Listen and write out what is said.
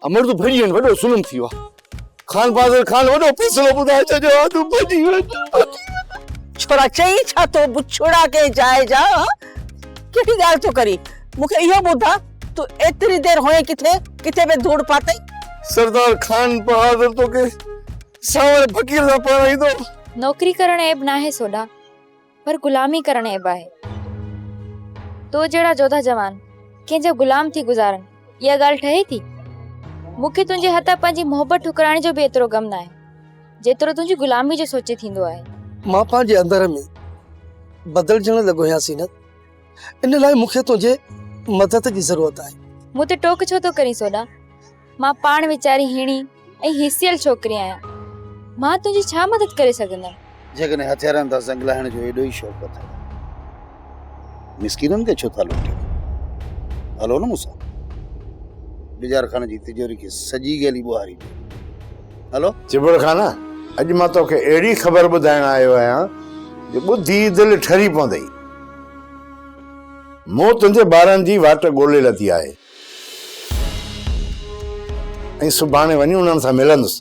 امڙ تون ڀڄي وڃ وڏو ظلم ٿي ويو آ. خان بهادر خان وڏو فيصلو ٻڌائي ڇڏيو آ تون ڀڄي وڃ ڀڄي وڃ. ڇورا چئين ڇا ٿو بڇڙا ڪنهن جاء جا ها ڪهڙي ڳالهه ٿو ڪرين مون کي اهو ٻڌاء تون ايتري دير هئين ڪٿي ڪٿي پئي ڌوڙ پاتئي. سردار خان بهادر توکي سانوڻ فقير سان پرڻائيندو. نوڪري ڪرڻ عيب ناهي سوڍا پر غلامي ڪرڻ عيب آهي. تو جهڙا جوڌا جوان ڪنهن جا غلام ٿي گذارن اها ڳالهه ٺهي ٿي؟ مون کي تنهنجي هٿان پنهنجي محبت ٺڪرائڻ جو به ايترو غم ناهي جيترو تنهنجي غلامي جو سوچي ٿيندو آهي. مان پنهنجي اندر ۾ بدلجڻ لڳو آهيان زينت، ان لاء مون کي تنهنجي مدد جي ضرورت آهي. مون تي ٽوڪ ڇو ٿو ڪرين سوڍا؟ مان پاڻ ويچاري هيڻي ۽ هيسيل ڇوڪري آهيان. مان تنهنجي ڇا مدد ڪري سگهندم؟ جيڪڏهن هٿيارن تان زنگ لاهڻ جو ايڏو ئي شوق اٿئو، مسڪينن کي ڇو ٿا لوٽيو؟ هلو نه مون سان. بجار خان جي تجوري کي سڄي گيلي ٻوهاري ڏيو. هلو. چٻڙ خان، اڄ مان توکي اهڙي خبر ٻڌائڻ آيو آهيان جو ٻڌي دل ٺري پوندئي. مون تنهنجي ٻارن جي واٽ ڳولي لڌي آهي. ۽ سڀاڻي وڃي انهن سان ملندس.